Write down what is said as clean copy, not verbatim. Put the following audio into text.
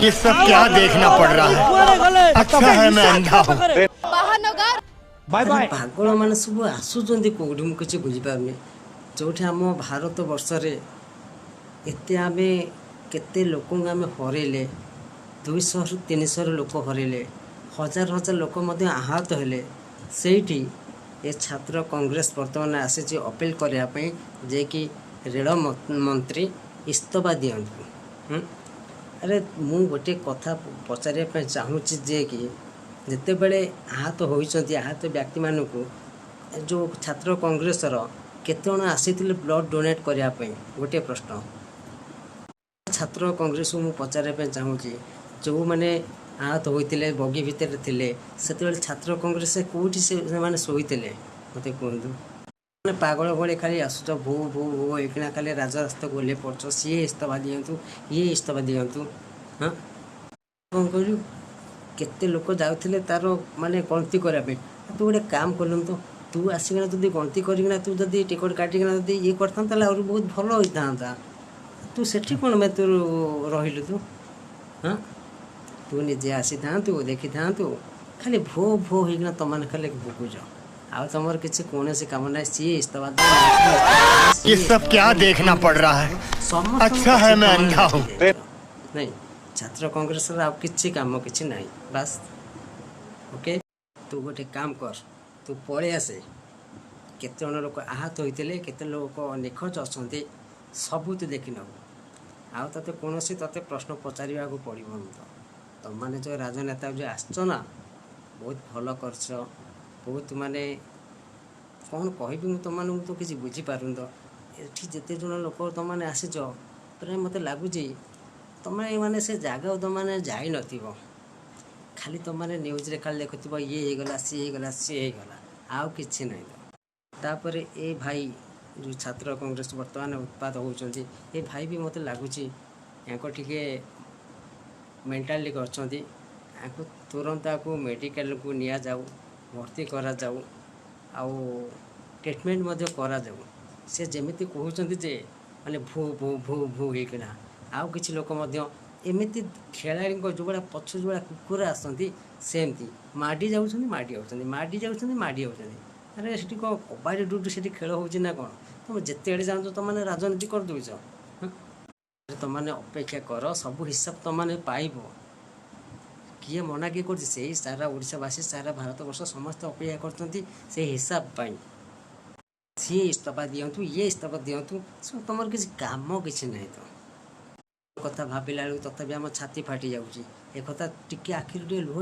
ये सब क्या देखना पड़ रहा है? अच्छा है मैं अंधा हूँ। Bahanaga bye bye. ପାଗଳମାନେ ସବୁ ଆସୁଛନ୍ତି କେଉଁଠି, ମୁଁ କିଛି ବୁଝିପାରୁନି। ଯେଉଁଠି ଆମ ଭାରତ ବର୍ଷରେ ଏତେ ଆମେ କେତେ ଲୋକଙ୍କୁ ଆମେ ହରେଇଲେ, 200ରୁ 300ରୁ ଲୋକ ହରେଇଲେ, ହଜାର ହଜାର ଲୋକ ମଧ୍ୟ ଆହତ ହେଲେ, ସେଇଠି ଏ ଛାତ୍ର କଂଗ୍ରେସ ବର୍ତ୍ତମାନ ଆସିଛି ଅପିଲ କରିବା ପାଇଁ ଯେ କି ରେଳ ମନ୍ତ୍ରୀ ଇସ୍ତଫା ଦିଅନ୍ତୁ। ଆରେ, ମୁଁ ଗୋଟିଏ କଥା ପଚାରିବା ପାଇଁ ଚାହୁଁଛି ଯେ କି ଯେତେବେଳେ ଆହତ ହୋଇଛନ୍ତି, ଆହତ ବ୍ୟକ୍ତିମାନଙ୍କୁ ଯେଉଁ ଛାତ୍ର କଂଗ୍ରେସର କେତେ ଜଣ ଆସିଥିଲେ ବ୍ଲଡ଼ ଡୋନେଟ୍ କରିବା ପାଇଁ? ଗୋଟିଏ ପ୍ରଶ୍ନ ଛାତ୍ର କଂଗ୍ରେସକୁ ମୁଁ ପଚାରିବା ପାଇଁ ଚାହୁଁଛି। ଯେଉଁମାନେ ଆହତ ହୋଇଥିଲେ, ବଗି ଭିତରେ ଥିଲେ, ସେତେବେଳେ ଛାତ୍ର କଂଗ୍ରେସ କେଉଁଠି ସେମାନେ ଶୋଇଥିଲେ, ମୋତେ କୁହନ୍ତୁ। ମାନେ ପାଗଳ ଭଳି ଖାଲି ଆସୁଛ, ଭୋ ଭୋ ଭୋ ହେଇକିନା ଖାଲି ରାଜରାସ୍ତାକୁ ଓହ୍ଲେଇ ପଡ଼ୁଛ, ସିଏ ଇସ୍ତଫା ଦିଅନ୍ତୁ, ଇଏ ଇସ୍ତଫା ଦିଅନ୍ତୁ। ହଁ, କ'ଣ କହିଲୁ? କେତେ ଲୋକ ଯାଉଥିଲେ ତାର ମାନେ ଗଣତି କରିବା ପାଇଁ। ତୁ ଗୋଟେ କାମ କଲୁନି ତ, ତୁ ଆସିକିନା ଯଦି ଗଣତି କରିକିନା, ତୁ ଯଦି ଟିକଟ କାଟିକିନା ଯଦି ଇଏ କରିଥାନ୍ତୁ, ତାହେଲେ ଆହୁରି ବହୁତ ଭଲ ହୋଇଥାନ୍ତା। ତୁ ସେଠି କ'ଣ ପାଇଁ ତୁ ରହିଲୁ ତୁ? ହଁ, ତୁ ନିଜେ ଆସିଥାନ୍ତୁ, ଦେଖିଥାନ୍ତୁ। ଖାଲି ଭୋ ଭୋ ହେଇକିନା ତମାନେ ଖାଲି ଭୁକୁଛ, ଆଉ ତମର କିଛି କୌଣସି କାମ ନାହିଁ। ସିଏ ଇସ୍ତଫା ଦେ, ମନ୍ତ୍ରୀ ଇସ୍ତଫା ଦେ, ये ସିଏ सब ଇସ୍ତଫା क्या ଦେ, देखना पड़ रहा है? ସମସ୍ତଙ୍କ अच्छा है ପଛରେ मैं ତମେ अंधा हूँ। ଲାଗିଯାଇଛ। ନାଇଁ, ଛାତ୍ର କଂଗ୍ରେସର ଆଉ କିଛି କାମ କିଛି ନାହିଁ, ବାସ୍। ଓକେ, ତୁ ଗୋଟେ କାମ କର, ତୁ ପଳେଇ ଆସେ। କେତେ ଜଣ ଲୋକ ଆହତ ହୋଇଥିଲେ, କେତେ ଲୋକ ନିଖୋଜ ଅଛନ୍ତି, ସବୁ ତୁ ଦେଖିନେବୁ। ଆଉ ତୋତେ କୌଣସି ତୋତେ ପ୍ରଶ୍ନ ପଚାରିବାକୁ ପଡ଼ିବନି ତ। ତମମାନେ ଯେଉଁ ରାଜନେତା ଯେଉଁ ଆସିଛ ନା, ବହୁତ ଭଲ କରିଛ। ବହୁତ ମାନେ କ'ଣ କହିବି ମୁଁ ତମମାନଙ୍କୁ, ତ କିଛି ବୁଝିପାରୁନି ତ। ଏଠି ଯେତେ ଜଣ ଲୋକ ତମମାନେ ଆସିଛ, ପ୍ରାୟ ମୋତେ ଲାଗୁଛି ତମେ ମାନେ ସେ ଜାଗାକୁ ତମମାନେ ଯାଇନଥିବ। ଖାଲି ତମମାନେ ନ୍ୟୁଜ୍ରେ ଖାଲି ଦେଖୁଥିବ, ଇଏ ହେଇଗଲା, ସିଏ ହେଇଗଲା, ସିଏ ହେଇଗଲା, ଆଉ କିଛି ନାହିଁ ତ। ତାପରେ ଏ ଭାଇ ଯେଉଁ ଛାତ୍ର କଂଗ୍ରେସ ବର୍ତ୍ତମାନ ଉତ୍ପାତ ହେଉଛନ୍ତି, ଏ ଭାଇ ବି ମୋତେ ଲାଗୁଛି ୟାଙ୍କ ଟିକେ ମେଣ୍ଟାଲ ଟିକେ ଅଛନ୍ତି। ୟାଙ୍କୁ ତୁରନ୍ତ ଆକୁ ମେଡ଼ିକାଲକୁ ନିଆଯାଉ, ଭର୍ତ୍ତି କରାଯାଉ ଆଉ ଟ୍ରିଟମେଣ୍ଟ ମଧ୍ୟ କରାଯାଉ। ସେ ଯେମିତି କହୁଛନ୍ତି ଯେ ମାନେ ଭୂ ଭୂ ଭୂ ଭୂ ହେଇକିନା, ଆଉ କିଛି ଲୋକ ମଧ୍ୟ ଏମିତି ଖେଳାଳିଙ୍କ ଯେଉଁଭଳିଆ ପଛ ଯେଉଁଭଳିଆ କୁକୁର ଆସନ୍ତି, ସେମିତି ମାଡ଼ି ଯାଉଛନ୍ତି, ମାଡ଼ି ଯାଉଛନ୍ତି, ମାଡ଼ି ଯାଉଛନ୍ତି, ମାଡ଼ି ଯାଉଛନ୍ତି। ଆରେ, ସେଠି କ'ଣ କବାଡ଼ି ଡୁଡୁ ସେଠି ଖେଳ ହେଉଛି ନା କ'ଣ? ତମେ ଯେତେବେଳେ ଜାଣୁଛ ତମମାନେ ରାଜନୀତି କରିଦେଉଛ। ହଁ, ତମମାନେ ଅପେକ୍ଷା କର, ସବୁ ହିସାବ ତମମାନେ ପାଇବ। କିଏ ମନା କିଏ କରୁଛି? ସେଇ ସାରା ଓଡ଼ିଶାବାସୀ, ସାରା ଭାରତବର୍ଷ ସମସ୍ତେ ଅପେକ୍ଷା କରୁଛନ୍ତି ସେଇ ହିସାବ ପାଇଁ। ସିଏ ଇସ୍ତଫା ଦିଅନ୍ତୁ, ଇଏ ଇସ୍ତଫା ଦିଅନ୍ତୁ, ସବୁ ତମର କିଛି କାମ କିଛି ନାହିଁ ତ। କଥା ଭାବିଲା ବେଳକୁ ତଥାପି ଆମ ଛାତି ଫାଟି ଯାଉଛି। ଏ କଥା ଟିକେ ଆଖିରୁ ଟିକେ ଲୁହ ଟିକେ